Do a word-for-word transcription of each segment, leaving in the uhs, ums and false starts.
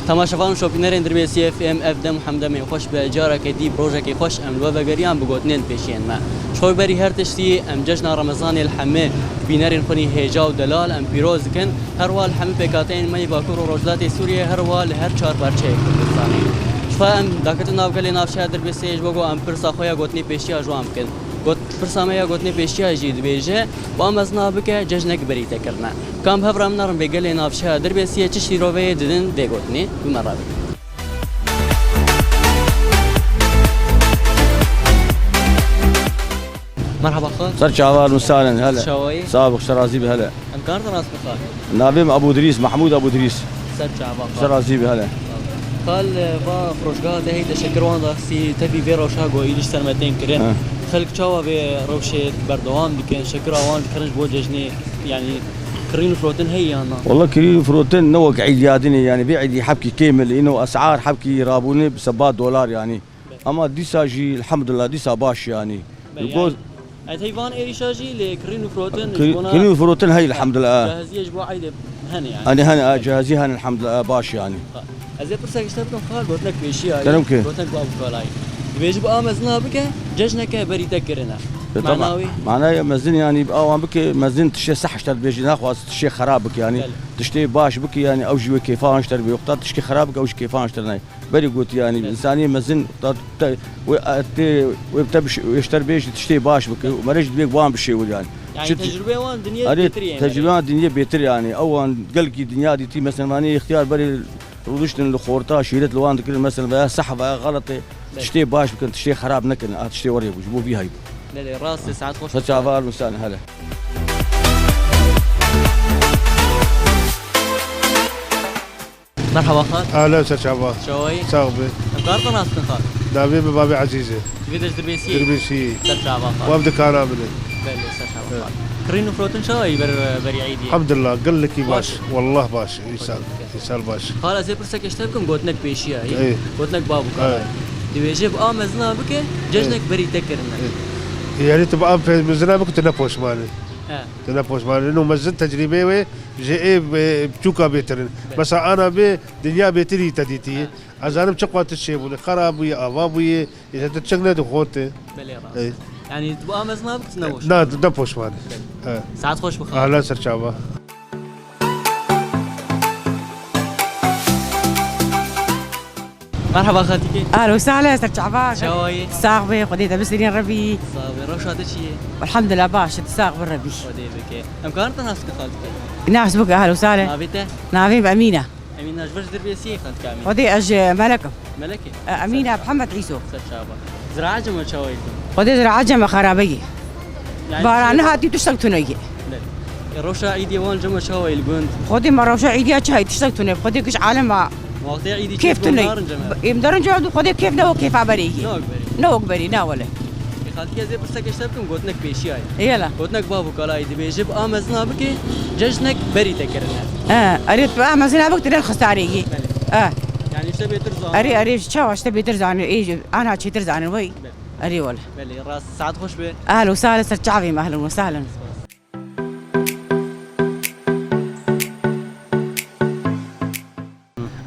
Temaşevan û şopînerên Dirbêsiyê F M, ev dem hemdemê xweş be. Careke dî bi rojekê xweş em li we vegeriyan bi gotinên pêşiyên me. Ji xwe berî her tiştî em cejna Remezanê li hemî bînerên xwe nî hêja û delal em pîroz dikin. Her wiha li hemî pêkhateyên me yê Bakur û Rojhilatê Sûriyê, her wiha li her çar parçeyê Kurdistanê. Ji xwe em daketin nav gelê navçeya Dirbêsiyê ji bo ku em pirsa xwe ya gotinê pêşiya ji wan bikin. Got, pirsa me ya gotinê pêşiya jî dibêje, ba mezina bike, cejnek berî te kirine. Kam bi hev re em nerin vê gelê navçeya Dirbêsiyê çi şîroveyê didin vê gotinê? Bi me re bin. Merhaba xal. Ser çavan û salen, hele. Çawayî? Sağ ol, xwe razî be, hele. Em karin te nas bikin xal? Navê min Ebûdirîs, Mehmûd Ebûdirîs. Ser çava xal. Xwe razî be, hele. Xal, va firoşgeha te hey teşekir wan daxistî, tevî vê rewşa ku êdî ji ser me tên kirin. He. Xelk çawa vê rewşê berdewam dikin? Şekira wan dikirin ji bo cejnê, yanî kirîn û firotin heye yan na? Walla kirîn û firotin ne wek îdiya dinê, yanî vê îdî hebkî kêm e, lê îno esar hebkî rabûne bi seba dolar yanî. Belê. Ama dîsa jî elhamdulillah dîsa baş yanî. Belê, li gor yanî, ez heyvan êrîşa jî lê kirîn û firotin ji bona kirîn û firotin hey elhamdulillah. Cehiziyê ji bo eydê hene yanî. Hani hene, ha, cehizî hene elhamdulillah, baş yanî. Ha. Ez ê pirsek ji te bikim xal, gotinek pêşiya ye. Kerem ke. Gotinek bav û kalayê. Dibêjî bi a mezina bike, cejneke berî te kirine. E, mana tamam. Wî? Manaya mezin yanî bi awan bike, mezin tiştê seh ji te dibêjî, naxwaz tiştê xerab bike yanî. Belê. Tiştê baş bike yanî, ew jî wê kêfa wan ji te bê. Wexta tiştê xerab bike, ew jî kêfa wan ji te nayê. Berê gotî yanî, evet, însaniyê mezin ta te, wê, e, tê, wê te biş-, wê ji te bêjî tiştê baş bike. Mere jî divê wan bişêwir yanî. Yanî çi-, tecrûbeyê wan dinyê, are, bêtir yên, tecrûbeya wan dinyê bêtir yanî. Ew wan gelkî dinya dîtî, mesela, vanê îxtiyar berê rûdiştin li xorta, şîret li wan dikirin, mesela, veya seh veya xelet e, evet, tiştê baş bikin, tiştê xerab nekin, a tiştê werê bû, ji bo vî hay bû. Belê, rast e, saet xweş. Xweş çavar misan, hele. Merhaba xal. Ahlen, ser çava. Çawayî? Sağ be. Em karin te nas bikin xal? Navê min Babê Ezîz e. Divê de ji Dirbêsiyê? Dirbêsiyê. Ser çava xal. Wan dikana min e. Belê, ser çava xal. Evet. Kirîn û firotin çawa ye ber, berî eydî? Elhamdulillah, gelekî baş. Baş. Wallah baş. Însan, însan baş. Xal, ez ê pirsekê ji te bikim, gotinek pêşiya ye. Ê. Gotinek bav û kala ye. Ê. Dibêje bi a mezina bike, cejnek, ê, berî te kirine. Ê. Yanî tu bi a pe-, mezina bike, tu ne poşman î. He. Tu ne poşman î. No mezin tecrîbeyê wê ji ê, e, biçûka bêtir in. Belê. Mesela ana bê dinya bêtirî te dîtî. He. Ez zanim çi qat tişt çêbûne, xera bûye, ava bûye, îşte tu çik nedixwarte. Belê, rast. Ey. Yanî tu bi a mezina bik, tu ne poşman. Na, tu ne poşman. Belê. He. Saet xweş bi xal. Ahlen, ser çava. Merhaba xaltîkê. Ahlen û sahlen, ser çava. Çawayî? Sax be, Xwedê te bistirîn Rebî. Sax be, rewşa te çi ye? Elhamdulillah baş e, sax be Rebî. Xwedê bike. Em karin te nas bikin xaltîkê? Nas bike, ahlen û sahlen. Navê te? Navê min Emîne. Emîne, ji vir ji Dirbêsiyê xaltîka Emîne? Xwedê ez ji Melek im. Melekê? E, Emîne Mihemed Îso. Ser çava. Ziraet cem çawayî? Xwedê ziraet cem xerabe ye. Yanî bara çi nehatî tiştek tune ye. Belê. E, rewşa îdê wan cem çawayî li gund? Xwedê me rewşa îdiya çi hay tiştek tune. Xwedê giş alema. Wextê îdî kêf tune. Narin cem. Em derin cem Xwedê kêf ne wek kêfa berê ye. Ne wek berê. Ne wek berê, ne wele. E, xaltî, ez ê pirsekê ji te bikim, gotinek pêşiya ye. Yela. Gotinek bav û kalayê dibêje, bi a mezina bike, cejnek berî te kirine. E, erê, bi a mezina bike, tu ne xisarê yî. Belê. E. Yanî ji te bêtir zanin. Erê, erê, çawa ji te bêtir zanin, ê, ana çêtir zanin, wey. Belê. Erê, wele. Belê, rast, saet xweş be. Ahlen û sahlen, ser çavê me, ahlen û sahlen.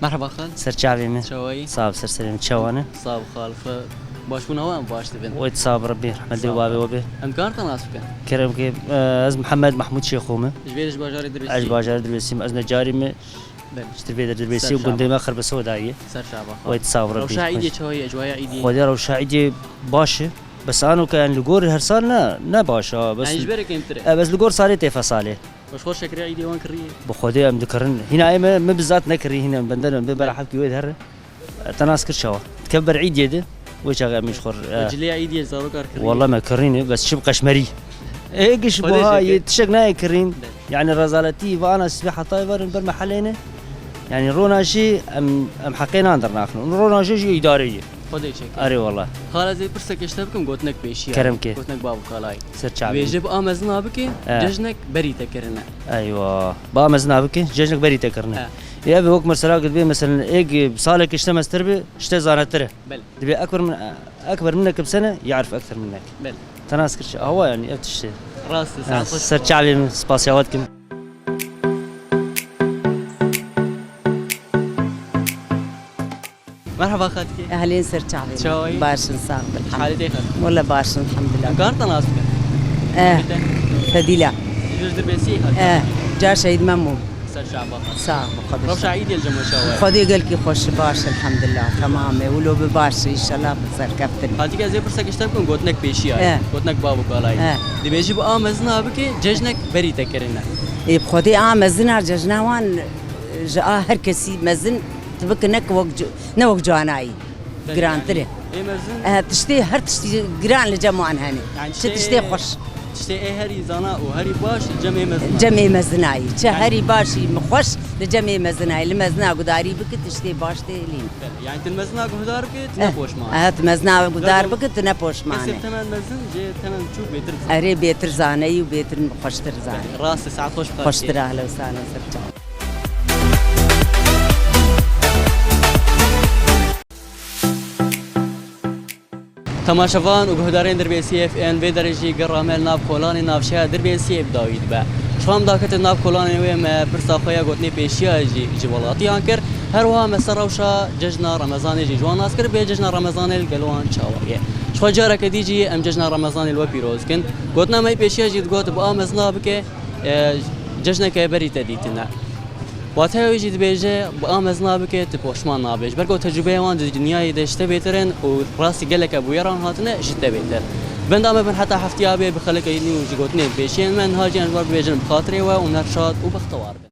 Merhaba xal. Ser çavê min. Çawayî? Sağ ol, ser serê min. Çawa ne? Sağ ol xal. Xwe baş bûna we em baş dibin. Wê sağ ol Rebî, rehmet li babê we be. Em karin te nas bikin? Kerem ke, e, ez Mihemed Mehmûd Şêxo me. Ji vê ji bajarê Dirbêsî? Ez ji bajarê Dirbêsî me, ez necarî me. Belê. Ji Dirbê de Dirbêsî û gundê me Xerbesewda ye. Ser çava xal. Wê sağ ol Rebî. Rewşa îdê çawa ye, ecwaya îdê? Xwedê rewşa îdê baş e. Bes ano ke, yani, li gor her sal ne, ne baş a, bes. Yani, ji berê kêmtir e? E, bes li gor salê tê fesalê. Ji xwe şekirê îdê wan kiriye? Bi Xwedê em dikirin. Hîna ê me, me bi zat nekirî, hîna em bende ne, em bê bera hefkî wê dihere. E, te nas kir çawa? Dikeve ber îdê de, wê çaxê em ji xwe, e. Cilêya îdê zarokar kiriye? Walla me kirîne, bes çi bi qeşmerî. Ê giş buha yê tişek nayê kirîn. Belê. Yani rezaletî ve ana sibê hetayê verin ber mehelê ne. Yani rona jî em, em heqê nan dernaxin. Rona jî jî îdare ye. Xwedê çeke. Erê wala. Xal, ez ê pirsekê ji te bikim, gotinek pêşiya. Kerem ke. Gotinek bav û kalayê. Ser çavê. Dibêje bi a mezina bike, e, cejnek berî te kirine. Eywa. Bi a mezina bike, cejnek berî te kirine. E. Ê ev wek mesela dibê, mesela, êk salek ji te meztir be, ji te zanetir e. Belê. Dibê ekber min, ekber minek bi sene, yarif ekter minek. Belê. Te nas kir çi? Awa yani, ev tiştê. Rast e, ha, saet xweş. Ser çavê min, spasiya we dikim. Baxa dikê. Ehlên ser çavê. Çawayî? Baş in, sax bin. Halê tê xat. Wala baş in, elhamdulillah. Kar te nas bikin. Eh, Fedîla. Ji Dirbêsiyê hat. Eh, ca Şehîd Memo. Ser çava xat. Sax bi xwe. Rewşa Îdê li cem çawa ye? Xwedê gelkî xweş, baş, elhamdulillah. Tamam e. Wilo bi baş, inşallah bi serkeftin. Hatî ez ê pirsekê ji te bikim, gotinek pêşiya ye. Eh. Gotinek bav û kalayî. Eh. Dibêjî bi a mezina bike, cejnek berî te kirine. Ê, bi xwedê a mezina cejna wan ji a her kesî mezin tu bike ne wek ci- ne wek ciwanayî. Girantir e. Ê mezin. Eh, tiştê her tiştî giran li cem wan hene. Yani Çi tiştê- tiştê xweş. Tiştê ê herî zana û herî baş cem ê mezin. Cem ê mezinayî. Çi Yani- herî başî mi xweş li cem ê mezinayî. Li mezina gudarî bike tiştê baş tê lîn. Yani tu mezina guhdar bike, tu Eh, ne poşman. Eh, tu mezina gudar Zaten bike, tu ne poşman Kesê e. temen mezin, jê temen çûk bêtir zan. Erê bêtir zaneyî û bêtir xweştir zaneyî. Rastî saet xweş bixatî. Xweştir ahla û sahla ser çav. Temaşevan û guhdarên Dirbêsiyê F M, vê derê jî gera me li nav kolanê navçeya Dirbêsiyê bi dawî dibe. Ji xwe em daketin nav kolanê wê, me pirsa xwe ya gotinê pêşiya jî ji welatiyan kir. Her wiha me ser rewşa cejna Remezanê jî ji wan nas kir, bê cejna Remezanê li gel wan çawa ye. Ji xwe careke dî jî em cejna Remezanê li we pîroz dikin. Gotina me yê pêşiya jî digot, bi a mezina bike, e, cejneke berî te dîtine. Wateya wê jî dibêje, bi a mezina bike, tu poşman nabê. Ji ber ku tecrûbeya wan di dinyayê de ji te bêtir in û rastî geleke bûyeran hatine ji te bêtir. Benda me bin heta heftiya bê bi xelekê nû ji gotinên pêşiyên me, niha jî em ji wan dibêjin bi xatirê we û her şad û bextewar bin.